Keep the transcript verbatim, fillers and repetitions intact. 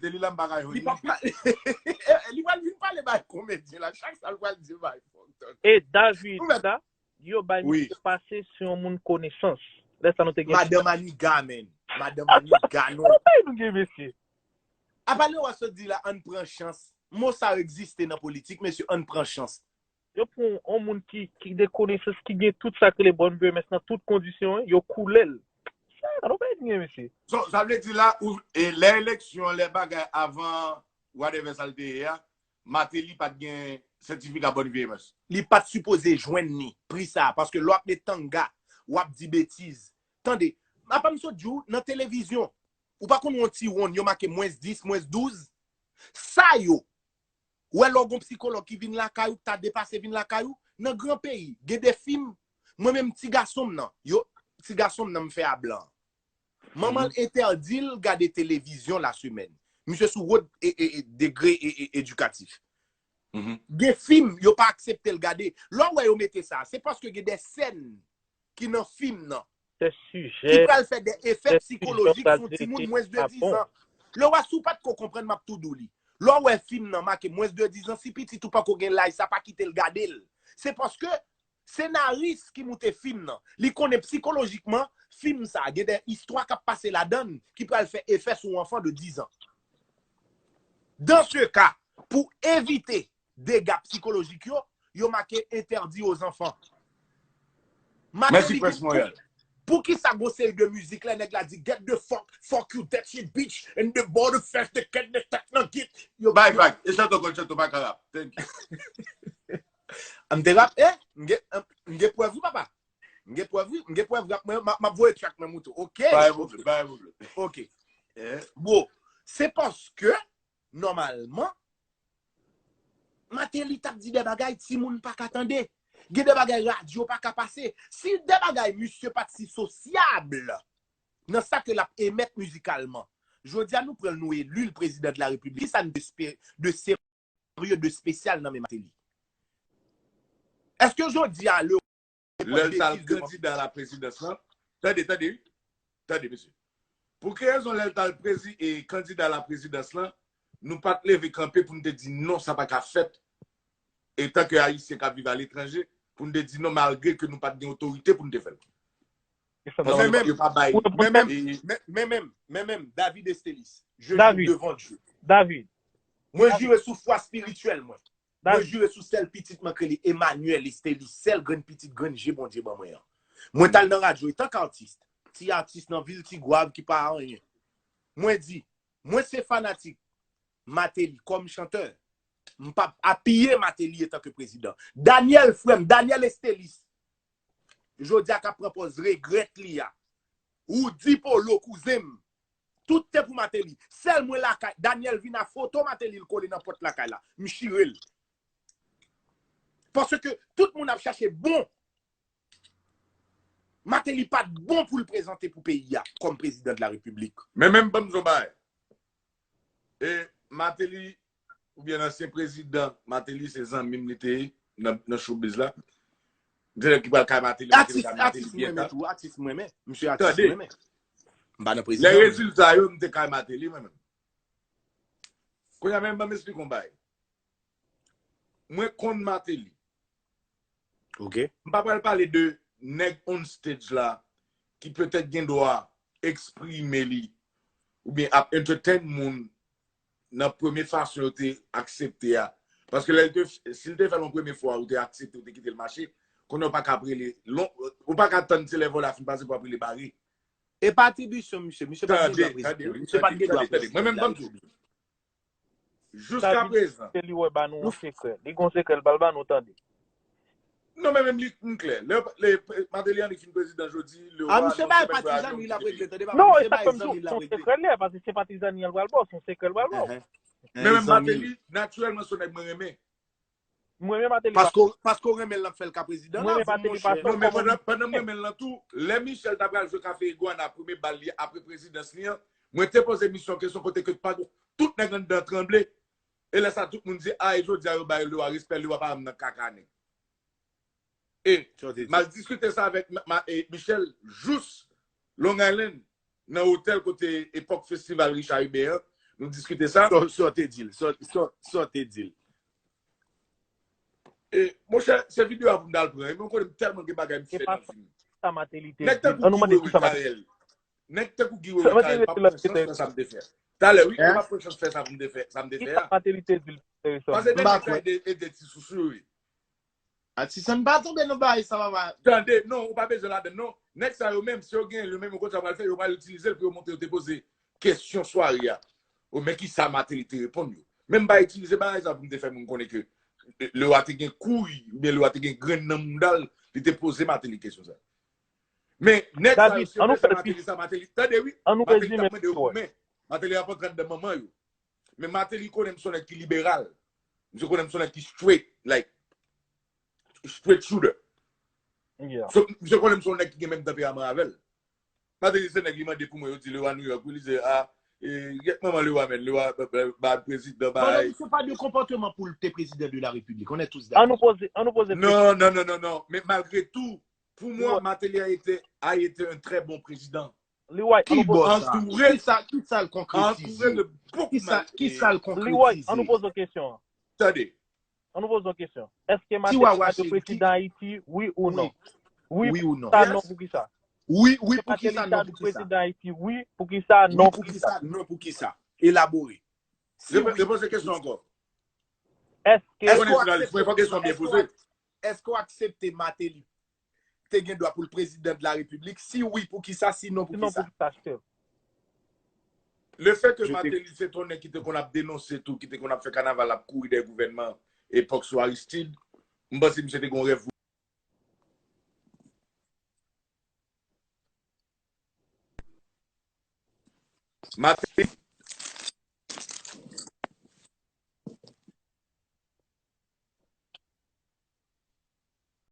Mateli la m pa ka jwenn Li pa li. Pale. Li pral vin pale bay komedyen la. Chak sa l pral di bay fòk. E David la, yo bay misye pase se yon moun konesans. Lè sa nou te gen. Madan Maniga, men. Madan Maniga, non. Anpil nou gen mesye. Apa lè w a sot di la, ann pran chans. Mo sa yo egziste nan politik, mesye, ann pran chans. Yo pran yon moun ki, ki de konesans, ki gen tout sa k rele bonne V M S nan tout kondisyon, yo koule l. Sa, nou pa gen mesye. So, sa vle di la, ou, e, lè eleksyon, lè bagay avan, whatever sa l te ye a, Mateli pa t gen sètifika bonne V M S. Li pa t sipoze jwenn ni pri sa, paske lè w ap met tanga, w ap di betiz. Tande, apa m sot di w, nan televizyon, ou pa konn yon ti wonn, yo make mwens dis, mwens douz. Sa yo, ou wè lè w gon psikològ ki vin lakay ou, ki ta depase vin lakay ou, nan gran peyi, gen de fim, mwen menm ti gason m nan, yo, ti gason m nan m fè a blan. Manman l entèdi l gade televizyon lasemèn. Misye sou wot e, e, e, degre e, e, edikatif. Gen fim, yo pa aksepte l gade. Lè w wè yo mete sa, se paske gen de sèn ki nan fim nan Se ki sijè, pral fè de efè se sijè psikolojik pral sou timoun trete mwens de a diz bon. an. Lè w a si w pa t ko konprann, m ap tou di w li. Lè w wè fim nan make mwens de diz an, si pitit ou pa ko gen laj sa, pa kite l gade l. Se paske senaris ki moute fim nan, li konnen psikolojikman, fim sa, gen de istwa k ap pase ladan l ki pral fè efè sou yon anfan de diz an. Dans ce cas, pou evite dega psikolojik yo, yo make interdit aux enfants. Mèsi, Prince Montréal. Pou ki sa gon seri de mizik la, nèg la di, "Get the fuck, fuck you, that shit, bitch, and the body fest, the cat, the tat, nan git." Yo, Bay vag. E chanto kon chanto pa ka rap. Thank you. M te rap, eh? M gen, m gen prèv, wi, papa. M gen prèv, wi. M gen prèv rap, mwen, m ap voye track nan mouton. Ok? Bay vag, bay vag. Ok. Bon, se paske, nòmalman, Mateli t ap di de bagay timoun pa ka tande. Gen de bagay radyo pa ka pase. Si de bagay misye pa t si sosyab nan sa ke l ap emèt mizikalman, jodi a nou pran l, nou eli l prezidan de la repiblik. Kisa n de, de serye, de espesyal nan men Mateli? Èske jodi a le Lè l t al kandida a la prezidans lan. Tande, tande, wi. Tande, mesye. Pou ki rezon lè l t al prezi, e, kandida a la prezidans lan, nou pa t leve kanpe pou n te di non, sa pa ka fèt. Etanke Ayisyen k ap viv aletranje, pou n te di non malgre ke nou pa t gen otorite pou n te fè l. Men menm, Yo pa bay. men menm, E, men, men menm, men menm, David Estelis, je David. Jure devant Dieu. David, Mwen jire sou fwa espirityèl mwen. Mwen David, jire sou sèl pitit mwen ke li Emmanuel Estelis, sèl grenn pitit grenn je Bondye ban mwen an. Mwen t al nan radyo etanke atis, ti atis nan vil Tigwav ki pa anyen. Mwen di, mwen se fanatik Mateli kòm chantè. M p ap apiye Mateli etanke prezidan. Daniel, frè m, Daniel Estelis, jodi a k ap pran pòz regrèt li a. Ou di Polo, kouzen m. Tout te pou Mateli. Sèl mwen lakay, Daniel vin a foto Mateli, l kole nan pòt lakay la. M chire l. Paske tout moun ap chache bon. Mateli pa t bon pou l prezante pou peyi a kòm prezidan de la repiblik. Men menm ban m di w bagay. E Mateli, oubyen ansyen prezidan Mateli, se zanmi m li te ye nan, nan showbiz la. M se nèg ki pral kay Mateli, Mateli Atis, kay Mateli atis byen mwen men ta. Tou, atis mwen men. Misye atis Tande. Mwen men. M pa nan Lè prezidan. Rezilta yo, m te kay Mateli, mwen menm. Kounye a menm, ban m esplike yon bagay. Mwen konn Mateli. Ok. M pa pral pale de nèg on stage la ki petèt gen dwa eksprime li oubyen ap entertain moun nan premye fason yo te aksepte a. Paske lè l te, si l te fè l yon premye fwa, ou te aksepte, ou te kite l mache, konnen w pa ka ap rele, lon, ou pa ka tann se lè vòlè a fin pase pou w ap rele bare. E pa atribisyon misye, misye pa t gen Tande, dwa tande, prezidan. wi, Misye pa t tande, gen dwa tande, tande. Mwen menm ban m di w. Jiska David, prezan. Se li wè ba nou yon sekrè. Li gon sekrè, l pral ba nou tande. Non, men menm li m klè. Lè, lè Mateli Henry fin prezidan jodi, le A roi, misye non, bay se menm patizan avion li ki la te pregle, tande pa Non, misye e sa bay fè m zanmi di l la w, se yon pregle. Sekrè l ye, paske se patizan li al pral ba w, se yon sekrè l pral ba w. Men menm Mateli, natirèlman, se yon nèg mwen renmen. Mwen menm Mateli. Paske paske w renmen l, l ap fè l ka prezidan Mwen la, menm Mateli monchè. pa Non, men pandan, pandan mwen renmen l lan tou, lè Michel ta pral jwe kafe igwana premye bal li apre prezidans li an, mwen te poze misyon kesyon kote ke pa, tout nèg anndan tranble. E lè sa tout moun di, a, e jodi a yo bay Lewa respè, Lewa pa janm nan kaka nèg. E m al diskite sa avèk ma, ma, e Michel jous Long Island, nan otèl kote epòk festival Richard Hubert an, Nou diskite sa. Sa w te di l. Sa w te di l. E, monchè, se videyo a pou m t al pran. E mwen konnen m tèlman gen bagay m fè nan vi m. Sa Martelly te di. Ann nou mande ki sa Martelly. Nèg tankou Guy Wewe Karel pa pran chans fè sa m te fè. Talè, wi, yo pa pran chans fè sa m te fè, sa m te fè a. Martelly te di l. Paske nèg sa ede, ede ti sousou yo, wi. Atisan pa tonbe nan bagay sa papa. Tande, non, ou pa bezwen ladann non. Nèg sa yo menm, si yo gen yo menm, yo konn sa yo pral fè, yo pral itilize l pou yo montre yo te poze kesyon sware a. Ou men ki sa Martelly te reponn yo. Men m pa itilize bagay sa pou m te fè moun konnen ke Lewa te gen kouy, oubyen Lewa te gen grenn nan mouda l, li te poze Martelly kesyon sa. Men nèg sa yo, si yo te fè Martelly sa, Martelly, tande wi, Martelly t ap mande yo goumen. Martelly ap antre anndan manman yo. Men Martelly konnen m se yon nèg ki liberal. Misye konnen m se yon nèg ki straight, like, straight shooter. So, misye konnen m se yon nèg ki gen menm tanperaman avè l. Martelly se nèg li mande pou mwen, yo di Lewa New York, wi, li se a, e, gyèt manman Lewa, men Lewa, ba, ba, ba prezidan, ba. Misye pa de konpòteman pou l te prezidan de la repiblik, on est tous d'accord. Ann nou poze, ann nou poze. Non, non, non, non, non. Men malgre tou, pou mwen, Martelly a été, a été un très bon président. Ki bò sa? Ki sa, ki sa l konkretize? Ki sa, ki sa l konkretize? Ann nou poze yon kesyon. Tande. Ann nou poze yon kesyon. Èske Martelly ta dwe prezidan Ayiti, wi ou non? Wi pou kisa, non pou kisa? Wi, wi pou kisa, non pou kisa? Prezidan Ayiti, wi pou kisa, non pou kisa? Non pou kisa? Elabore. Repoze kesyon ankò. Èske Mwen fè kesyon byen poze. Èske w aksepte Martelly te gen dwa pou l prezidan de la repiblik? Si wi, pou kisa? Si non, pou kisa? Le fè ke Martelly se t on nèg ki te konn ap denonse tou, ki te konn ap fè kanaval, ap kouri dèyè gouvènman epòk sou Aristide, m panse misye te gen yon rèv. Martelly,